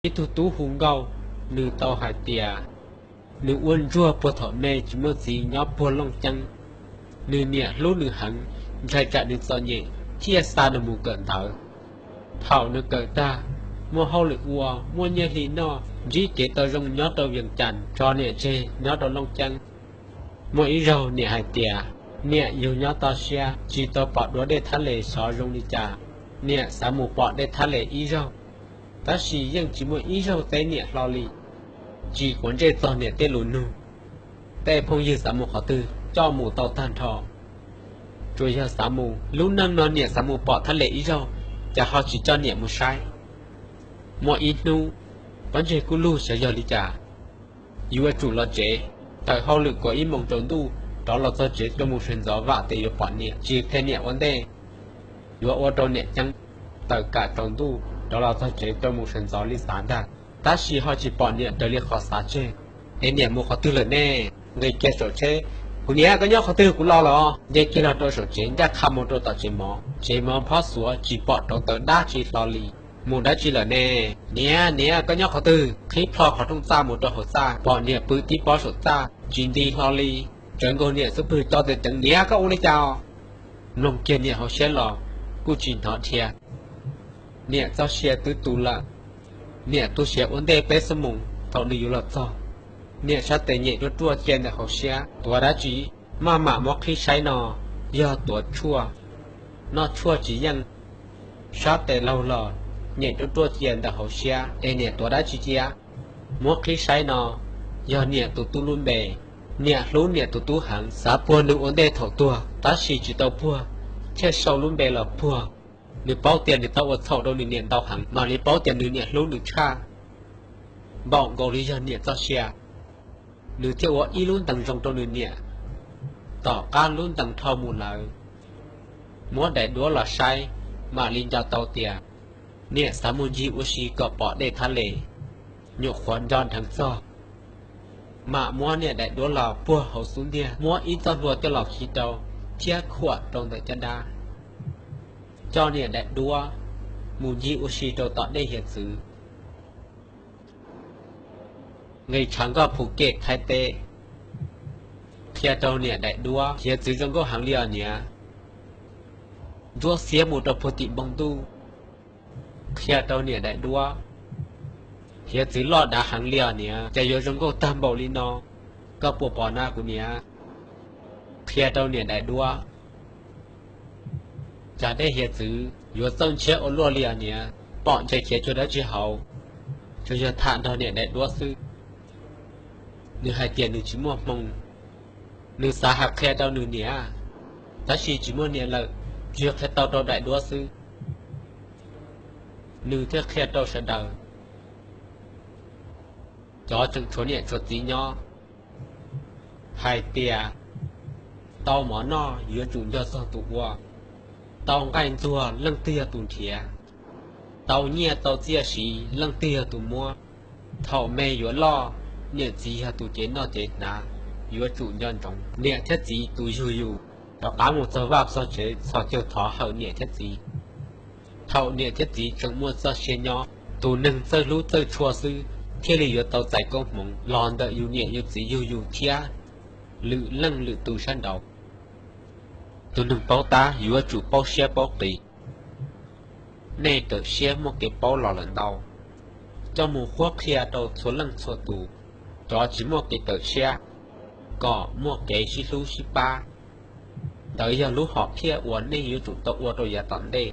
Ib tug tub hu nkauj, nws tau hais tias nws ua ntsuag puag thaum me tsis muaj txiv nyob puag Looj Ceeb. Nws niam hlub nws heev, ntshai tsam nws txom nyem thiaj xa nws mus kawm ntawv. Thaum nws kawm tag, muaj hauj lwm ua, muaj nyiaj hli noj, ntsib kev tau zoo nyob rau Vees Cas, tso niam tseg nyob rau Looj Ceeb. Muaj ib zaug niam hais tias niam yug nyob toj siab tsis tau pom dua dej thab les xyov zoo li cas. Niam xav mus pom dej thab les ib zaug, tab sis yeej tsis muaj ib zaug teb niam hlo li. Tsis quav ntsej txog niam tej lus nug, tej phooj ywg xav mus qhov twg coj mus tau tag nrho. Tsuas yog xav mus, lub neej no niam xav mus pom thab les ib zaug, cas ho tsis coj niam mus saib. Muaj ib hnub, pob ntseg kuj lug xyov yog li cas, yuav tsum los tsev, tawm hauj lwm kaum ib moos tsaus ntuj rov los txog tsev rau mus sawv ntxov vam tias yuav pom niam tsis qhia niam ua ntej. Yuav ua rau niam ceeb, tawm kam tsaus ntuj rov los txog tsev rau mus sawv ntxov li xav ntag, tab sis ho tsis pom niam raws li qhov xav tseg. Es niam mus qhov twg lawm ne? Nqis kiag saum tsheb, kuv niam koj nyob qhov twg, kuv los lawm. Nce kiag los rau saum tsev, ncaj qha mus rau tom tsev mov, tsev mov phob xuav tsis pom rauv taws dab tsi hlo li. Mus dab tsi lawm ne? Niam, niam koj nyob qhov twg? Qhib plho qhov rooj txaj mus rau hauv txaj, pom niam pw tib pob saum txaj tsis nti hlo li. Tsawv nkaus niam xub pwg co tes teev, niam koj ua li cas? Mloog kiag niam hauv siab los kuj tsis hnov dhia. Niam txoj sia twb tu lawm. Niam tu siav ua ntej peb xuab moos thaum nws yuav los txog. Niam sab tes nyem ruaj ruaj cia ntawm hauv siab, tuav dab tsi? Maj mam muab qhib saib no, yog tuav tshuaj. Noj tshuaj tsis yeej. Sab tes laug los, nyem ruaj ruaj cia ntawm hauv siab es niam tuav dab tsi cia. Muab qhib saib no, yog niam tus tub lub npe. Niam hlub niam tus tub heev, xav puag nws ua ntej thaum tuag tab sis tsis tau puag, thiaj sau lub npe los puag. Nws paub tias nws tau ua txhaum rau nws niam ntau heev, mam li paub tias nws niam hlub nws tshaj, npaum nkaus li yog niam txoj sia. Nws thiaj ua ib lub ntees zoo rau nws niam. Tom qab lub ntees dhau mus lawm, muab daim duab los saib, mam li nco tau tias niam xav mus ncig ua si kom pom dej thab les. Nyuam qhuav nco dheev txog, mam muab niam daim duab los puag hauv xub ntiag, muab ib txoj hlua coj los khi rau thiab khuam rau ntawm caj dab, coj niam daim duab mus ncig ua si rau tom dej hiav txwv. Nqis tshav nkoj Phuket Thaib teb, qhia rau niam daim duab, hiav txwv zoo nkauj heev li os niam. Ntsuab xiab mus rau puag tim npoo ntuj, qhia rau niam daim duab, hiav txwv loj dav heev li os niam, cas yuav zoo nkauj tag npaum li no, koj puas pom na kuv niam? Qhia rau niam daim duab, cas dej hiav txwv yuav txawj ntshiab ua luaj li os niam, pom ntshe khiav cuag dab tsi hauv, tsuas yog tham nrog niam daim duab xwb. Nws hais tias nws tsis muaj hmoo, nws xav hais qhia rau nws niam, tab sis tsis muaj niam lawm, tsuas yog qhia tau rau daim duab xwb. Nws thiaj qhia rau sawv daws, cov tseem tshuav niam tshuav txiv nyob, hais tias tau mov noj yuav tsum nco txog tus ua, tau nqaij ntxuag leej twg yog tus nrhiav, tau nyiaj tau txiaj siv leej twg yog tus muab. Thaum me yuav loj, niam txiv yog tus cev noj cev hnav, yuav tsum nco ntsoov niam thiab txiv tus yug yus. Rov qab mus txog vaj txog tsev txhos caug thov hawm niam thiab txiv. Thaum niam thiab txiv tseem muaj txoj sia nyob, tus neeg txawj hlub txawj tshua xwb thiaj li yuav tau txais koob hmoov los ntawm yus niam yus txiv yug yus thiab lwm leej lwm tus sab nraud. Tus neeg paub tab yuav tsum paub siab paub qis. Nej kawm siab muaj kev paub los lawm ntau, coj mus qhuab qhia rau txhua leej txhua tus, cov tsis muaj kev kawm siab, kom muaj kev sib hlub sib pab. Ntawd yog lub hom phiaj uas nej yuav tsum tau ua rau yav tom ntej.